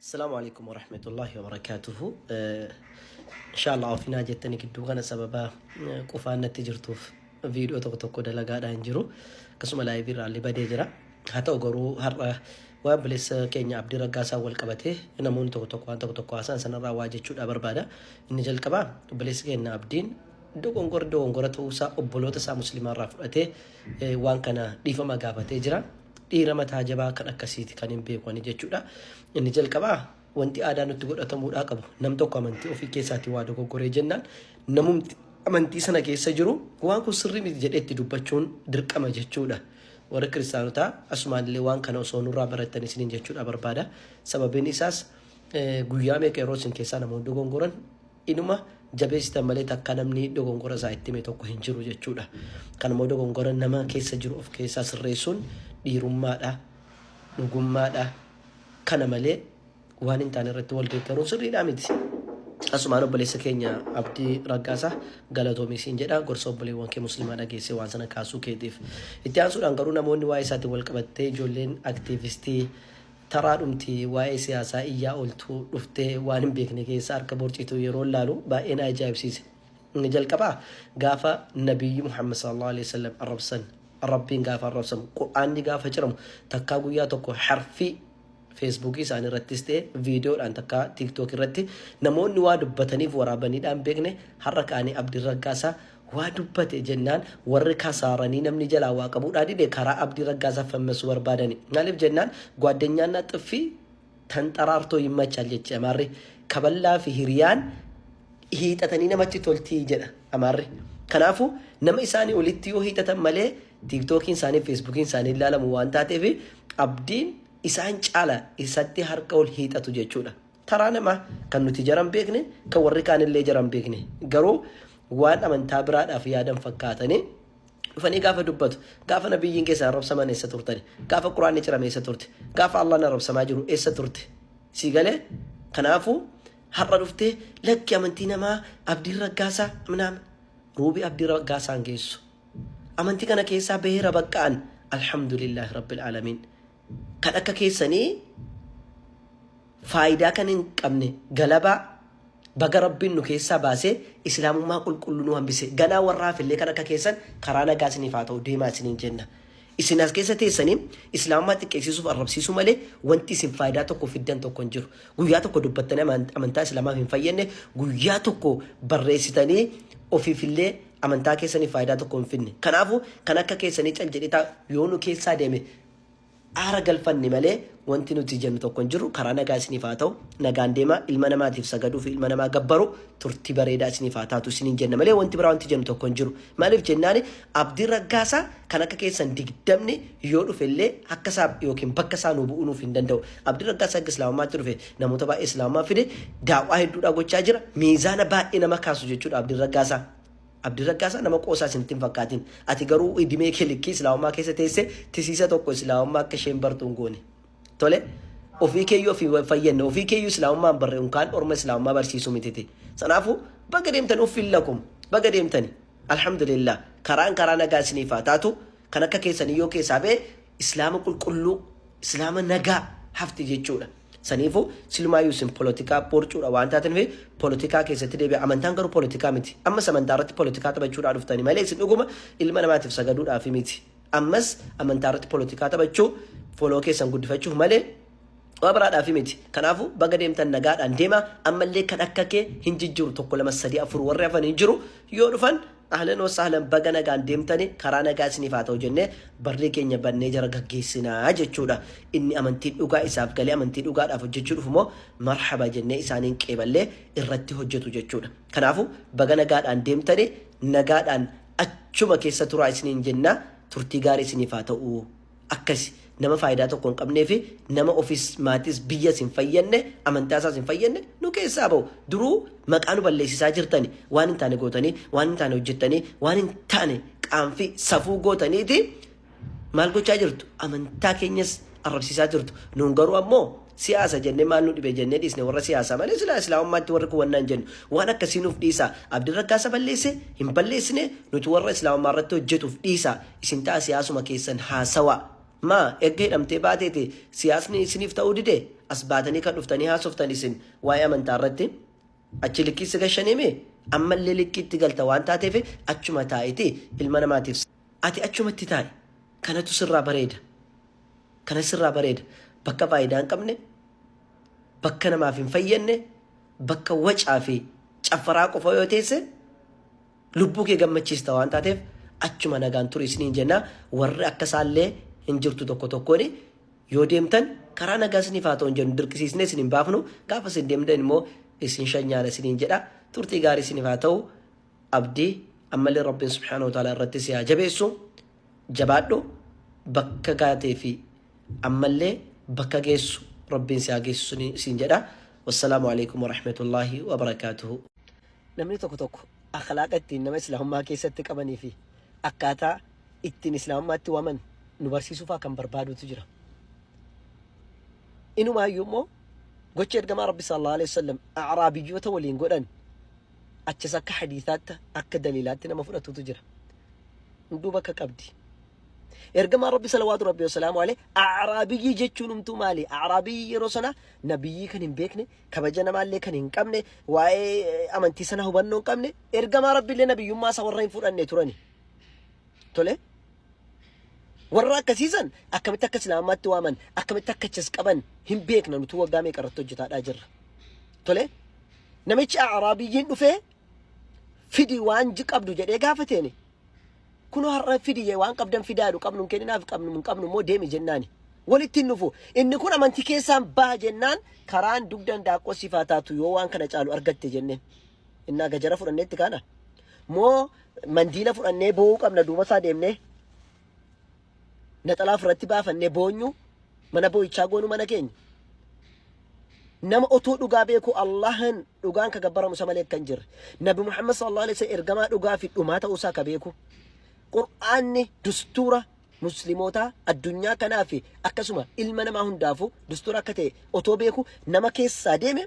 Assalaamu alaikum warahmatullahi wabarakaatuhu. Inshallah ofinaa jettanii gidduu kana sababa qufaan natti jirtuuf viidiyoo tokko tokko dalagaadhaan jiru. Akkasuma laayivii irraa illee badee jira. Haa ta'u garuu har'a waan obboleessa keenya Abdii Raggaasaa wal qabatee namoonni tokko tokko waan tokko tokko haasa'an sanarraa waa jechuudha barbaada. Inni jalqabaa obboleessi keenya Abdiin dogongora dogongora ta'uusaa obboloota isaa musliimaarraa fudhatee waan kana dhiifama gaafatee jira. Dhiira mataa jabaa kan akkasiiti kan hin beeku ani jechuudha. Inni jalqabaa wanti aadaa nutti godhatamuudhaa qabu nam tokko amantii ofii keessaatii waa dogoggoree jennaan namumti amantii sana keessa jiru waan kun sirrii miti jedhee itti dubbachuun dirqama jechuudha. Warri kiristaanotaa asumaanillee waan kana osoo nurraa barattan isiniin jechuudha barbaada. Sababiin isaas guyyaa meeqa yeroo isin keessaa namoonni dogongoran inuma jabeessitan malee takka namni dogongora isaa itti hime tokko hin jiru jechuudha. Kan immoo dogongora nama keessa jiru of keessaa sirreessuun dhiirummaadha, dhugummaadha. Kana malee waan hin taane irratti wal deeggaruun sirriidhaa miti. Asumaan obboleessa keenya Abdii Raggaasaa galatoomii siin jedha gorsa obboleewwan kee musliimaa dhageessee waan sana kaasuu keetiif. Itti aansuudhaan garuu namoonni waa'ee isaatiin wal qabattee ijoolleen aktiivistii Taraa dhumti waa'ee siyaasaa iyyaa ooltu dhuftee waan hin beekne keessa harka borcitu yeroon laalu baay'ee na ajaa'ibsiise. Inni jalqabaa gaafa Nabiyyi Muhammad sallallahu alaihi wasallam arrabsan, Rabbiin gaafa arrabsamu, Qur'aanni gaafa ciramu, takkaa guyyaa tokko harfii Feesbuukii isaanii irrattis ta'e viidiyoodhaan takkaa TikTok irratti namoonni waa dubbataniif waraabaniidhaan beekne har'a ka'anii Abdiin Raggaasaa waa dubbate jennaan warri kasaaranii namni jalaa waa qabuudhaa dide karaa Abdii Raggaasaa fammasuu barbaadani. Maaliif jennaan gwaaddenyaannaa xiffii tanxaraartoo yimmachaal jechi Amaarri. Kaballaa fi hiriyaan hiixatanii namatti toltii jedha Amaarri. Kanaafuu nama isaanii olitti yoo hiixatan malee tiiktookiin isaanii feesbuukiin isaanii ilaalamu waan taateef Abdiin isaan caala isatti harka ol hiixatu jechuudha. Taraa namaa kan nuti jaran beekne kan warri kaanillee jaran beekne garuu waan amantaa biraadhaaf yaadan fakkaatanii dhufanii gaafa dubbatu gaafa nabiyyiin keessan arrabsaman eessa turtani gaafa quraanni cirame eessa turte gaafa Allahn arrabsamaa jiru eessa turte sii galee kanaafuu har'a dhuftee lakki amantii namaa Abdiin Raggaasaa minaamin ruubii Abdii Raggaasaan geessu amantii kana keessaa baheera baqqa'an alhamdulillaahi rabbil aalamiin kan akka keessanii faayidaa kan hin qabne galabaa baga rabbiin nu keessaa baasee islaamummaa qulqulluu nu hambise ganaa warraaf illee kan akka keessan karaa nagaa isiniif haa ta'u deemaa isiniin jenna. Isin as keessa teessanii islaamummaa xiqqeessisuuf arrabsiisuu malee wanti isin faayidaa tokko fiddan tokko hin jiru. Guyyaa tokko dubbattanii amantaa islaamaaf hin fayyadne guyyaa tokko barreessitanii ofiifillee amantaa keessaniif faayidaa tokko hin fidne. Kanaafuu kan akka keessanii cal jedhee yoo nu keessaa deeme aara galfanne malee wanti nuti jennu tokko hin jiru. Karaa nagaa isiniif haa ta'u. Nagaan deemaa ilma namaatiif sagaduu fi ilma namaa gabbaru turtii bareedaa isiniif haa taatu isiniin jenna malee wanti biraa wanti jennu tokko hin jiru. Maaliif jennaani Abdiin Raggaasaa kan akka keessan digdamni yoo dhufe illee akka isaa yookiin bakka isaa nu bu'uu nuuf hin danda'u. Abdiin Raggaasaa akka islaamummaatti dhufe namoota baay'ee islaamummaa fide daawwaa hedduudhaa gochaa jira. Miizaana baay'ee nama kaasu jechuudha Abdiin Raggaasaa. Abdii Raggaasaa nama qoosaa isinitti hin fakkaatin. Ati garuu idimee kee likkii islaamummaa keessa teesse tisiisa tokko islaamummaa akka isheen bartu hin goone. Tole ofii keeyyuu ofii hin fayyadne ofii keeyyuu islaamummaa hin barre unkaan orma islaamummaa barsiisuu mititi. Sanaafuu baga deemtan uffin lakum baga deemtani. Alhamdulillah karaan karaa nagaa isiniif haa taatu kan akka keessanii yoo keessaa ba'e islaama qulqulluu islaama nagaa hafti jechuudha. Saniifuu silumaayyuu isin polotikaa borcuudha waan taataniif polotikaa keessatti deebi'a. Amantaan garuu polotikaa miti. Ammas amantaa irratti polotikaa taphachuudhaa dhuftani malee isin dhuguma ilma namaatiif sagaduudhaaf miti. Ammas amantaa irratti polotikaa taphachuu foloo keessan guddifachuuf malee waa biraadhaaf miti. Kanaafuu baga deemtan nagaadhaan deema. Ammallee kan akka kee hin jijjiru tokko lama sadii afur warri hafan hin jiru yoo dhufan Ahlan wa sahlan baga nagaan deemtani karaa nagaa isiniif haa ta'u jennee barrii keenya bannee jara gaggeessinaa jechuudha. Inni amantii dhugaa isaaf galee amantii dhugaadhaaf hojjechuu dhufu immoo marhaba jennee isaaniin qeeballee irratti hojjetu jechuudha. Kanaafuu baga nagaadhaan deemtani nagaadhaan achuma keessa turaa isiniin jenna turtii gaarii isiniif haa ta'u. Akkasi nama faayidaa tokko hin qabnee fi nama ofis maatis biyyas hin fayyadne amantaa isaas hin fayyadne nu keessaa ba'u. Duruu maqaa nu balleessisaa jirtani waan hin taane gootanii waan hin taane hojjettanii waan hin taane qaanfii safuu gootaniiti maal gochaa jirtu amantaa keenyas arrabsiisaa jirtu. Nuun garuu ammoo siyaasa jennee maal nu dhibe jennee dhiisne warra siyaasaa malee silaa islaamummaatti warri kun wannaa hin jennu. Waan akkasii nuuf dhiisaa. Abdiin Raggaasa balleesse hin balleessine nuti warra islaamummaa irratti hojjetuuf dhiisaa. Isin ta'a siyaasuma keessan haasawaa. Maa erga hidhamtee baateeti siyaasni isiniif ta'uu dide? As baatanii kan dhuftanii haasoftan isin waa'ee amantaa irratti achi likkii si gashaniimi ammallee likkiitti galta waan taateef achuma taa'iti ilma namaatiif ati achumatti taa'i. Kanatu sirraa bareeda. Kana sirraa bareeda. Bakka faayidaa hin qabne, bakka namaaf hin fayyadne, bakka wacaa fi caffaraa qofa yoo teesse lubbuu kee gammachiista waan taateef achuma nagaan turi isiniin jenna. Warri akka isaallee hin jirtu tokko tokkoon yoo deemtan karaa nagaa isiniif haa ta'u hin jennu, dirqisiisnee isin hin baafnu. Gaafa isin deemtan immoo isin shanyaana isiniin jedha. Turtii gaarii isiniif haa ta'u. Abdii, ammallee Rabbiin subhaanahu wa ta'ala irratti si haa jabeessu. Jabaadhu, bakka gaatee fi ammallee bakka geessu Rabbiin si haa geessu siin jedha. Wassalaamu alaikum warahmatullaahi wabarakaatuhu. Namni tokko tokko akhlaaqa ittiin nama islaamummaa keessatti qabanii fi akkaataa ittiin islaamummaatti waaman nu barsiisuufaa kan barbaadutu jira. Inumaayyuu immoo gocha ergamaa Rabbi sallallahu alaihi wasallam a'raabiyyoota waliin godhan achas akka hadiisaatti akka daliilaatti nama fudhatutu jira. Hunduu bakka qabdi. Ergamaan Rabbi salawaatu Rabbi wasalaamu alayhi a'raabiyyii jechuun humtuu maali? A'raabiyyii yeroo sana nabiyyii kan hin beekne, kabaja namaallee kan hin qabne, waa'ee amantii sana hubannoo hin qabne, ergamaa Rabbi illee nabiyyummaa isaa warra hin fudhanne turani. Tole. Warra akkasiisan akkamitti akka islaamummaatti waaman, akkamitti akka achas qaban hin beekna, nutu waggaa meeqa irratti hojjetaadhaa jirra. Tole. Namichi a'raabiyyiin dhufee fidi waan qabdu jedhee gaafateeni. Kunoo har'a fidi waan qabdan fidaadhu, qabnu hin kenninaaf, qabnu hin qabnu immoo deemi jennaani. Walitti hin dhufu. Inni kun amantii keessaan baha jennaan karaan dugdan daaqqoo siif haa taatu yoo waan kana caalu argatte jenneen. Innaa gajara fudhanneetti kaana. Moo mandiila fudhannee boo'uu qabna duuba isaa deemnee. Naxalaa ofirratti baafannee boonyu mana boo'ichaa goonu mana keenya. Nama otoo dhugaa beeku Allahan dhugaan ka gabbaramu isa malee kan jirre. Nabi Muhammad sallallahu alaihi wasallam ergamaa dhugaa fi dhumaa ta'uu isaa ka beeku. Qur'aanni dustuura muslimootaa addunyaa kanaa fi akkasuma ilma namaa hundaafuu dustuura akka ta'e otoo beeku nama keessaa deeme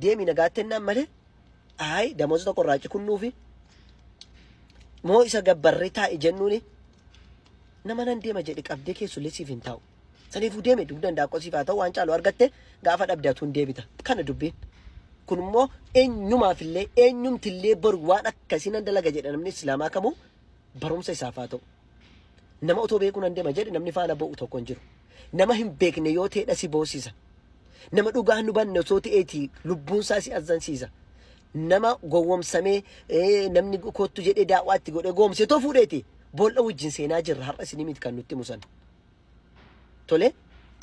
deemi nagaatti jennaan malee ayi damooza tokko irraa cikunnuufi moo isa gabbarree taa'i jennuuni nama nan deema jedhe qabdee keessullee siif hin taa'u. Saniifuu deeme dugdaan daaqqoo siif haa ta'u, waan caalu argatte gaafa dhabde atuu hin deebita. Kana dubbiin. Kun immoo eenyumaafillee eenyumtillee boru waan akkasii nan dalaga jedhe namni islaamaa kamuu barumsa isaaf haa ta'u. Nama otoo beekuu nan deema jedhe namni faana bo'u tokko hin jiru. Nama hin beekne yoo ta'edha si boosisa. Nama dhugaa hin hubanne osoo ta'eeti lubbuun isaa si azzansiisa. Nama gowwomsamee namni kottu jedhee daawwaa itti godhee goomsee too fuudheeti boolla wajjin seenaa jirra har'a isinii miti kan nutti musan. Tole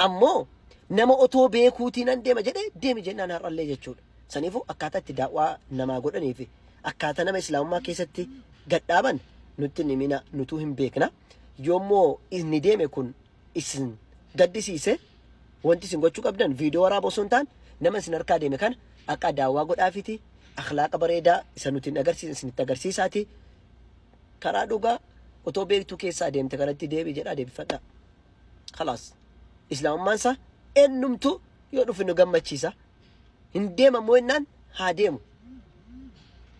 ammoo nama otoo beekuutii nan deema jedhee deemi jennaan har'allee jechuudha. Saniifuu akkaataa itti daawwaa namaa godhanii fi akkaataa nama islaamummaa keessatti gadhaaban nutti hin himina, nutuu hin beekna. Yoommoo inni deeme kun isin gaddisiise, wanti isin gochuu qabdan viidiyoo waraaba osoo hin taane nama isin harkaa deeme kana akka daawwaa godhaafiti akhlaaqa bareedaa isa nuti hin agarsiisne isinitti agarsiisaati karaa dhugaa otoo beektuu keessaa deemte kanatti deebi jedhaa deebifadhaa. Khalaas. Islaamummaan isaa eenyumtu yoo dhufe nu gammachiisa. Hin deema immoo jennaan haa deemu.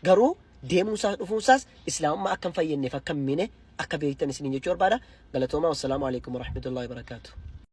Garuu deemuun isaas dhufuun isaas islaamummaa akka hin fayyadneef akka hin miine akka beektan isiniin jechuu barbaada. Galatoomaa, wassalaamu alaikum warahmatullahi wabarakaatuh.